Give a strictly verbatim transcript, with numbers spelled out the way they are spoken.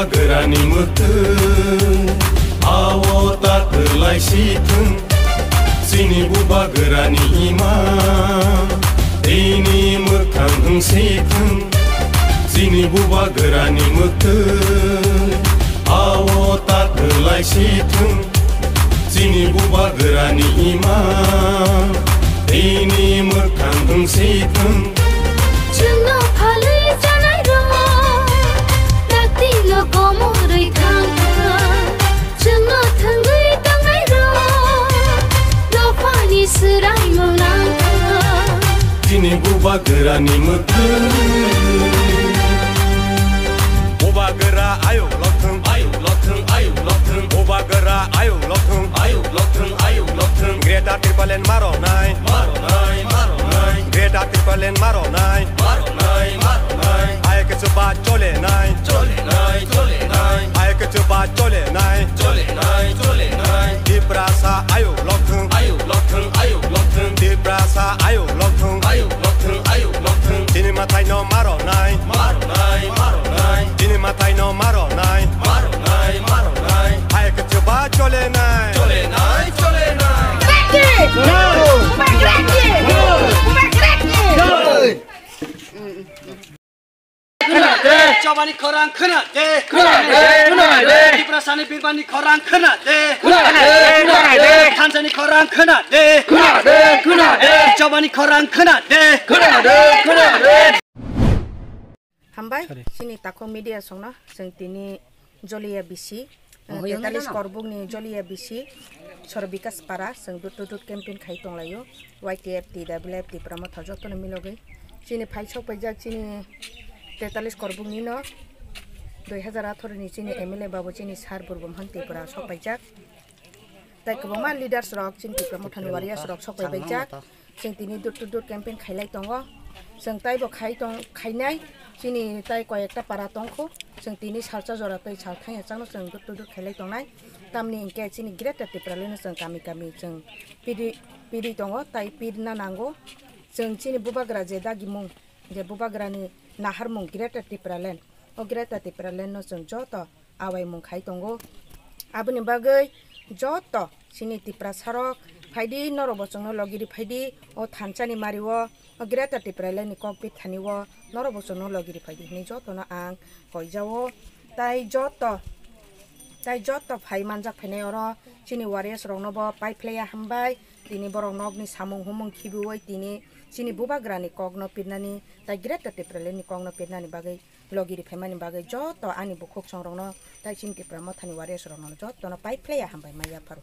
Bubagrani mwktwi, ao ta kwlai si thung. Chini bubagrani ima, tini mwkhang wng si thung. Chini bubagrani mwktwi, ao ta kwlai si thung. Chini bubagrani ima, tini mwkhang wng si thung. Chwngno phalwi chanai rok, dakti no komorwi thang thang. Chwngno thwngwi tongnai rok, dophani swraimung nang thang. Chini bubagrani mwktwi. Bubagra ayuk lokthung, ayuk lokthung, ayuk lokthung. Bubagra ayuk lokthung, ayuk lokthung, ayuk lokthung. Greater Tipraland maronai, maronai, maronai. Greater Tipraland maronai, maronai, maronai. Ayuk chuba cholenai, cholenai, cholenai. Ayuk chuba cholenai, cholenai, cholenai. Tiprasa ayuk lokthung, ayuk lokthung, ayuk lokthung. Tiprasa ayuk lokthung, ayuk lokthung, ayuk lokthung. Chini mathai no maronai, maronai, maronai. Chini mathai no maronai, maronai, maronai. Ayuk chuba cholenai, cholenai, cholenai. Gracias! No! Gracias! No! Gracias! Chobani khorang khna de. Khna de, khna de. Tiprasani birbani khorang khna de. Khna de, khna de. Thansani khorang khna de. Khna de, khna de. Chobani khorang khna de. Khna de, khna de. Hambai, chini takhuk media songno, chwng tini Joliya bisi, Oh, eh, yang tetalis mana? Korbukni Joliya bisi, Sor Bikas Para, chwng door to door campaign khai tonglaio, Y T F, T W F, Tipra Motha jotono milogwi. Chini phai sok paijak, chini tetalis Korbukni no, dui hazar atharo ni chini M L A babu chini Sar Burbum Han Tripura sok paijak. Tai kwbangma leaders rok, chini Tipra Mothani warriors rok sok pai baijak. Chwng tini door to door campaign khailai tongo. Chwng taibo khai tong, khainai. Chini tai koi ekta para tongkho. Chwng tini salsa jora tei sal thangya changno chwng door to door khailai tongnai. Tamni hinkhe chini Greater Tipraland no chwng kami kami chwng piri, piri tongo, tai pirna nango. Chwng chini bubagra je dagimung, je bubagrani naharmung Greater Tipraland. O Greater Tipraland no chwng joto awaimung khai tongo. Aboni bagwi joto chini Tiprasa rok phaidi, norok bo chwngno logiri phaidi, o thansani mario, o Greater Tipraland ni kokpit thani o norok bo chwngno logiri phaidi hinwi jotono ang koijao. Tai joto, tai joto phai manjak phainai oro chini warriors rokno bo pai phlaiya hambai, tini borok nokni samung humung khibiui tini chini bubagrani kokno pirnani, tai Greater Tipraland ni kokno pirnani bagwi logi ri phaimani bagwi joto ani bukhuk songrokno tai chini Tipra Mothani warriors rokno jotono pai phlaiya hambai ma yapharo.